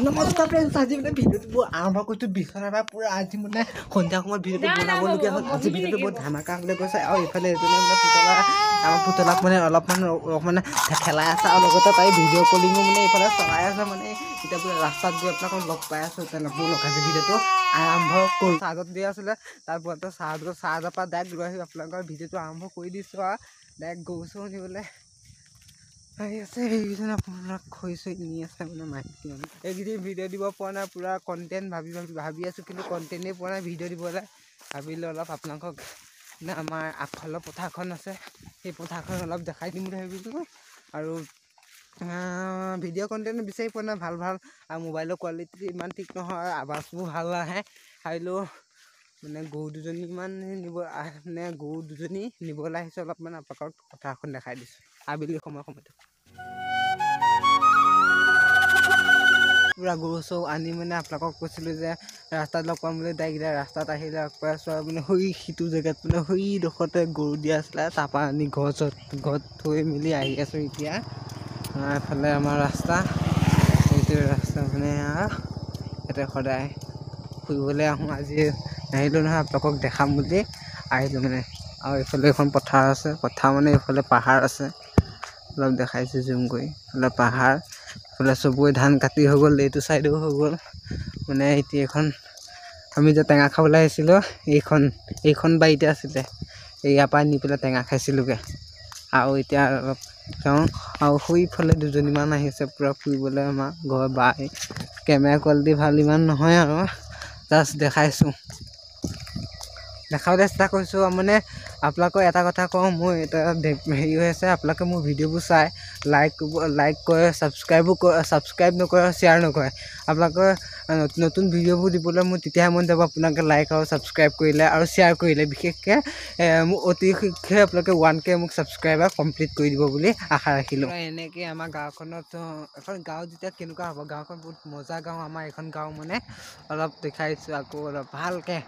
নমস্কাৰ ফ্ৰেণ্ডছ, আজি মানে ভিডিঅ'টো আৰম্ভ কৰিছোঁ বিচনাৰ পৰা। পূৰা আজি মানে সন্ধিয়া সময়ত ভিডিঅ'টো বনাবলগীয়া হ'ল। আজি ভিডিঅ'টো বহুত ধামাকা হ'বলৈ গৈছে। আৰু এইফালে এজনে মানে পুতলা, আমাৰ পুতলাক মানে অলপমান মানে খেলাই আছে আৰু লগতে তাই ভিডিঅ' কলিঙো মানে এইফালে চলাই আছে। মানে এতিয়া পূৰা ৰাস্তাত গৈ আপোনালোকক লগ পাই আছোঁ। তেনেকৈ লগ আজি ভিডিঅ'টো আৰম্ভ কৰোঁ। চাৰ্জত দিয়া আছিলে, তাৰপৰা চাৰ্জৰ পৰা ডাইৰেক্ট লৈ আহি আপোনালোকৰ ভিডিঅ'টো আৰম্ভ কৰি দিছোঁ। আৰু ডাইৰেক্ট গৰু চৰু নিবলৈ আহি আছে। সেইকেইজন আপোনাক খৰি চৰি নি আছে মানে মাইকী মানুহ। এইকেইদিন ভিডিঅ' দিব পৰা নাই, পূৰা কণ্টেণ্ট ভাবি ভাবি ভাবি আছোঁ, কিন্তু কণ্টেণ্টেই পোৱা নাই ভিডিঅ' দিবলৈ। ভাবিলোঁ অলপ আপোনালোকক মানে আমাৰ আগফালৰ পথাৰখন আছে, সেই পথাৰখন অলপ দেখাই দিম বুলি ভাবিছোঁ। আৰু ভিডিঅ' কণ্টেণ্ট বিচাৰি পোৱা নাই ভাল ভাল, আৰু মোবাইলৰ কোৱালিটি ইমান ঠিক নহয়, আৱাজবোৰ ভাল নাহে। ভাবিলোঁ মানে গৰু দুজনীমান নিব, মানে গৰু দুজনী নিবলৈ আহিছোঁ। অলপমান আপোনালোকক পথাৰখন দেখাই দিছোঁ আবেলি সময় সময়টো। পূৰা গৰু চৰু আনি মানে আপোনালোকক কৈছিলোঁ যে ৰাস্তাত লগ পাম বুলি। ডাইৰেক্ট এতিয়া ৰাস্তাত আহি লগ পাই আছোঁ। আৰু মানে সেই সিটো জেগাত মানে সেইডোখৰতে গৰু দিয়া আছিলে, তাৰপৰা আনি ঘৰ ওচৰত ঘৰত থৈ মেলি আহি আছোঁ এতিয়া। এইফালে আমাৰ ৰাস্তা, এইটো ৰাস্তা মানে ইয়াতে সদায় ফুৰিবলৈ আহোঁ। আজি নাহিলোঁ নহয়, আপোনালোকক দেখাম বুলি আহিলোঁ মানে। আৰু এইফালে এখন পথাৰ আছে, পথাৰ মানে এইফালে পাহাৰ আছে, অলপ দেখাইছোঁ জুম কৰি। এইফালে পাহাৰ, এইফালে চবৰে ধান কাটি হৈ গ'ল, এইটো ছাইডেও হৈ গ'ল। মানে এতিয়া এইখন আমি যে টেঙা খাবলৈ আহিছিলোঁ, এইখন বাৰীতে আছিলে, ইয়াৰ পৰা নি পেলাই টেঙা খাইছিলোঁগৈ। আৰু এতিয়া অলপ যাওঁ। আৰু সেইফালে দুজনীমান আহিছে পূৰা ফুৰিবলৈ আমাৰ ঘৰ বাই। কেমেৰা কোৱালিটি ভাল ইমান নহয় আৰু জাষ্ট দেখাইছোঁ, দেখাবলৈ চেষ্টা কৰিছোঁ। মানে আপোনালোকক এটা কথা কওঁ, মোৰ এটা হেৰি হৈ আছে, আপোনালোকে মোৰ ভিডিঅ'বোৰ চাই লাইক লাইক কৰে, ছাবস্ক্ৰাইবো কৰে, ছাবস্ক্ৰাইব নকৰে, শ্বেয়াৰ নকৰে। আপোনালোকৰ নতুন নতুন ভিডিঅ'বোৰ দিবলৈ মোৰ তেতিয়াহে মন যাব আপোনালোকে লাইক আৰু ছাবস্ক্ৰাইব কৰিলে আৰু শ্বেয়াৰ কৰিলে। বিশেষকৈ মোক অতি শীঘ্ৰে আপোনালোকে 1K মোক ছাবস্ক্ৰাইবাৰ কমপ্লিট কৰি দিব বুলি আশা ৰাখিলোঁ। এনেকৈ আমাৰ গাঁওখনত, এখন গাঁও যেতিয়া কেনেকুৱা হ'ব, গাঁওখন বহুত মজা গাঁও আমাৰ এইখন গাঁও। মানে অলপ দেখাইছোঁ আকৌ অলপ ভালকৈ।